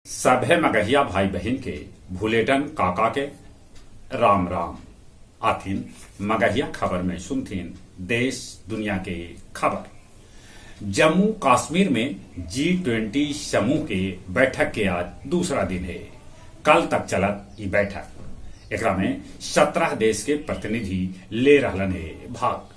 सभे मगहिया भाई बहिन के भुलेटन काका के राम राम। आथिन मगहिया खबर में सुनथिन देश दुनिया के खबर। जम्मू कश्मीर में G20 समूह के बैठक के आज दूसरा दिन है। कल तक चलत ई बैठक। एकरा में 17 देश के प्रतिनिधि ले रहलन हे भाग।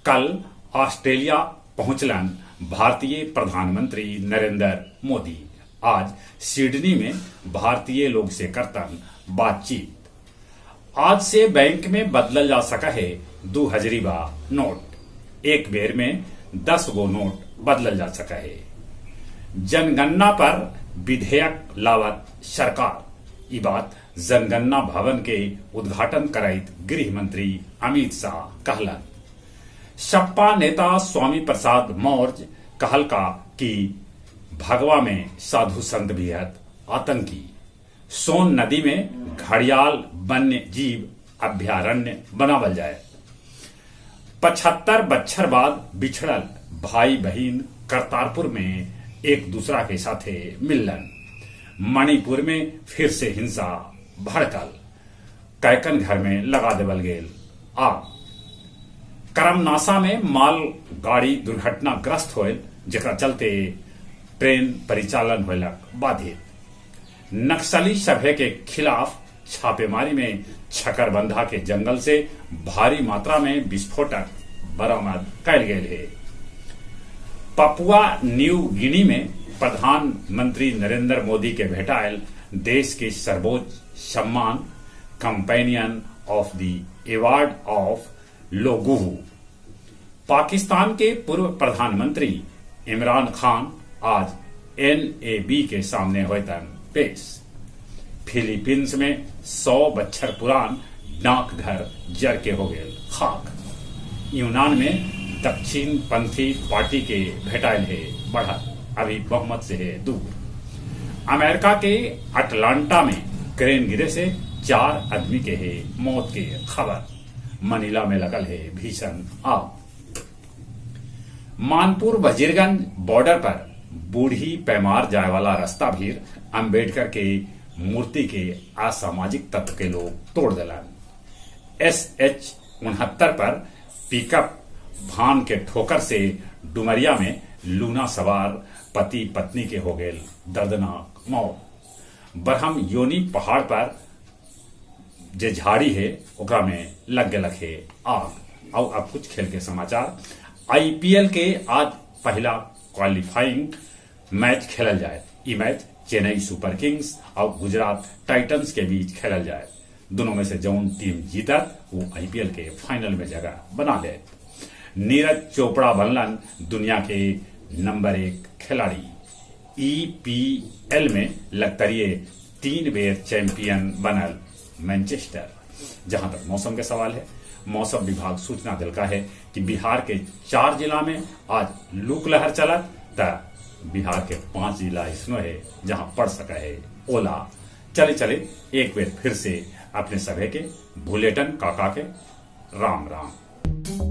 कल ऑस्ट्रेलिया पहुंचलन भारतीय प्रधानमंत्री नरेंद्र मोदी। आज सिडनी में भारतीय लोग से करतन बातचीत। आज से बैंक में बदलल जा सका है 2000 नोट। एक बेर में 10 गो नोट बदलल जा सका है। जनगणना पर विधेयक लावत सरकार। ई बात जनगणना भवन के उद्घाटन करैत गृह मंत्री अमित शाह कहलन। सपा नेता स्वामी प्रसाद मौर्य कहलका कि भगवा में साधु संत भी हत आतंकी। सोन नदी में घड़ियाल वन्य जीव अभयारण्य बनावल जाए। 75 बच्छर बाद बिछड़ल भाई बहिन करतारपुर में एक दूसरा के साथे मिललन। मणिपुर में फिर से हिंसा भड़कल। कैकन घर में लगा देवल गेल आग। करमनासा में माल गाड़ी दुर्घटनाग्रस्त होयल, जेकरा चलते ट्रेन परिचालन होलक बाधित। नक्सली सभे के खिलाफ छापेमारी में छकरबंधा के जंगल से भारी मात्रा में विस्फोटक बरामद कैल गेल है। पपुआ न्यू गिनी में प्रधानमंत्री नरेंद्र मोदी के भेटायल देश के सर्वोच्च सम्मान companion of the award of Logohu. Pakistan के पूर्व प्रधानमंत्री इमरान खान आज NAB के सामने होतन पेश। फिलीपींस में 100 बच्छर पुरान डाकघर जर के हो गए खाक। यूनान में दक्षिण पंथी पार्टी के भेटायल है बढ़त, अभी बहुमत से है दूर। अमेरिका के अटलांटा में क्रेन गिरे से 4 आदमी के है मौत के खबर। मनीला में लगल है भीषण आग। मानपुर वजीरगंज बॉर्डर पर बूढ़ी पैमार जाए वाला रास्ता भी अंबेडकर के मूर्ति के असामाजिक तत्व के लोग तोड़ दिलन। SH 69 पर पिकअप भान के ठोकर से डुमरिया में लूना सवार पति पत्नी के हो गए दर्दनाक मौत। बरहम योनी पहाड़ पर जे झाड़ी है ओकरा में लग गलक है आग। और अब कुछ खेल के समाचार। IPL के आज पहला क्वालिफाइंग मैच खेलल जाए। ई मैच चेन्नई सुपर किंग्स और गुजरात टाइटंस के बीच खेलल जाए। दोनों में से जौन टीम जीतत वो IPL के फाइनल में जगह बना ले। नीरज चोपड़ा बनलन दुनिया के नंबर 1 खिलाड़ी। EPL में लगतरिये 3 बेर चैंपियन बनल मैनचेस्टर। जहां तक मौसम के सवाल है, मौसम विभाग सूचना दिलका है कि बिहार के 4 जिला में आज लू लहर चलत, त बिहार के 5 जिला इसनो है जहां पड़ सका है ओला। चले चले एक बेर फिर से अपने सभे के भुलेटन काका के राम राम।